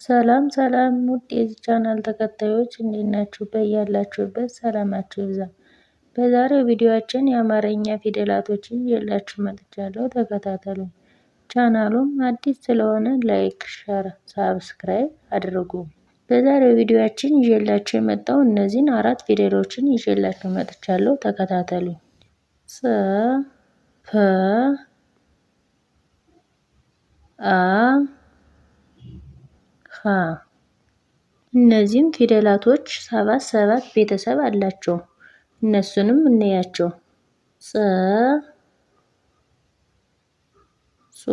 ሰላም ሰላም ውድ የዚህ ቻናል ተከታዮች እንዴት ናችሁ? በያላችሁበት ሰላማችሁ ይብዛ። በዛሬው ቪዲዮአችን የአማርኛ ፊደላቶችን ይዤላችሁ መጥቻለሁ። ተከታተሉ። ቻናሉም አዲስ ስለሆነ like፣ share፣ subscribe አድርጉ። በዛሬው ቪዲዮአችን ይዤላችሁ የመጣው እነዚህን አራት ፊደሎችን ይዤላችሁ መጥቻለሁ። ተከታተሉ። ጽ ፕ አ ሀ። እነዚህም ፊደላቶች ሰባት ሰባት ቤተሰብ አላቸው። እነሱንም እንያቸው። ጽ ጹ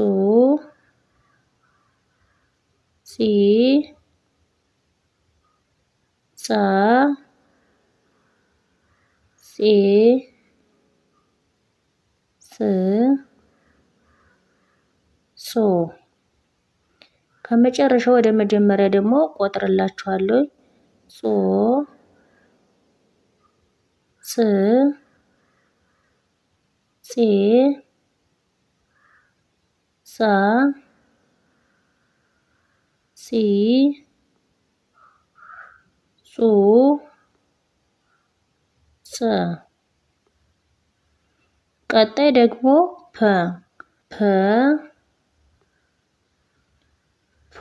ጺ ጻ ጼ ጽ ጾ። ከመጨረሻው ወደ መጀመሪያ ደግሞ ቆጥርላችኋለሁ። ጾ ጽ ጼ ጻ ጺ ጹ ጸ። ቀጣይ ደግሞ ፐ ፐ ፑ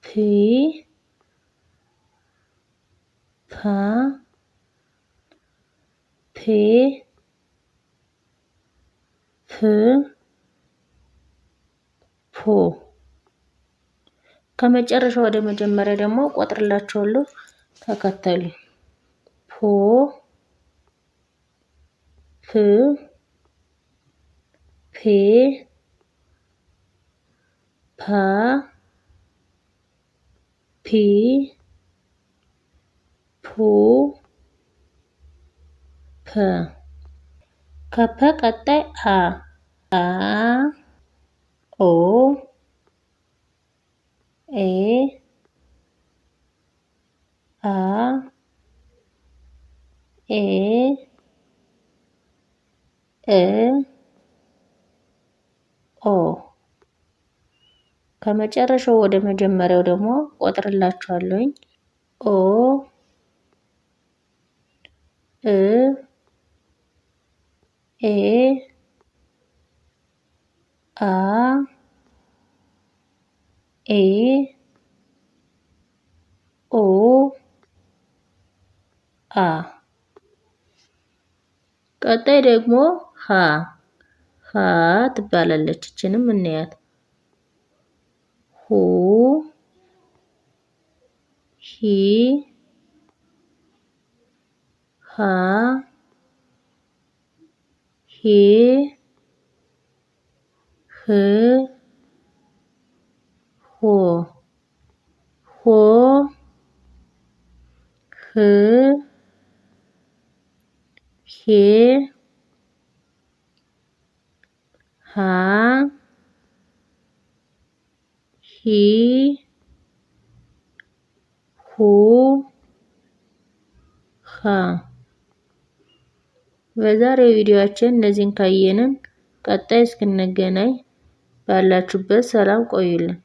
ፒ ፓ ፔ ፕ ፖ። ከመጨረሻው ወደ መጀመሪያ ደግሞ ቆጥርላችኋለሁ። ተከተሉ። ፖ ፕ ፔ ፓ ፒ ፑ ፐ። ከፐ ቀጣይ አ አ ኦ ኤ አ ኤ እ ኦ። ከመጨረሻው ወደ መጀመሪያው ደግሞ ቆጥርላችኋለሁኝ። ኦ እ ኤ አ ኤ ኦ አ። ቀጣይ ደግሞ ሀ ሀ ትባላለች። እችንም እንያት። ሁ ሂ ሃ ሄ ህ ሆ ሆ ህ ሄ ሃ ሂ ሁ ሃ። በዛሬው ቪዲዮአችን እነዚህን ካየንን ቀጣይ እስክንገናኝ ባላችሁበት ሰላም ቆዩልን።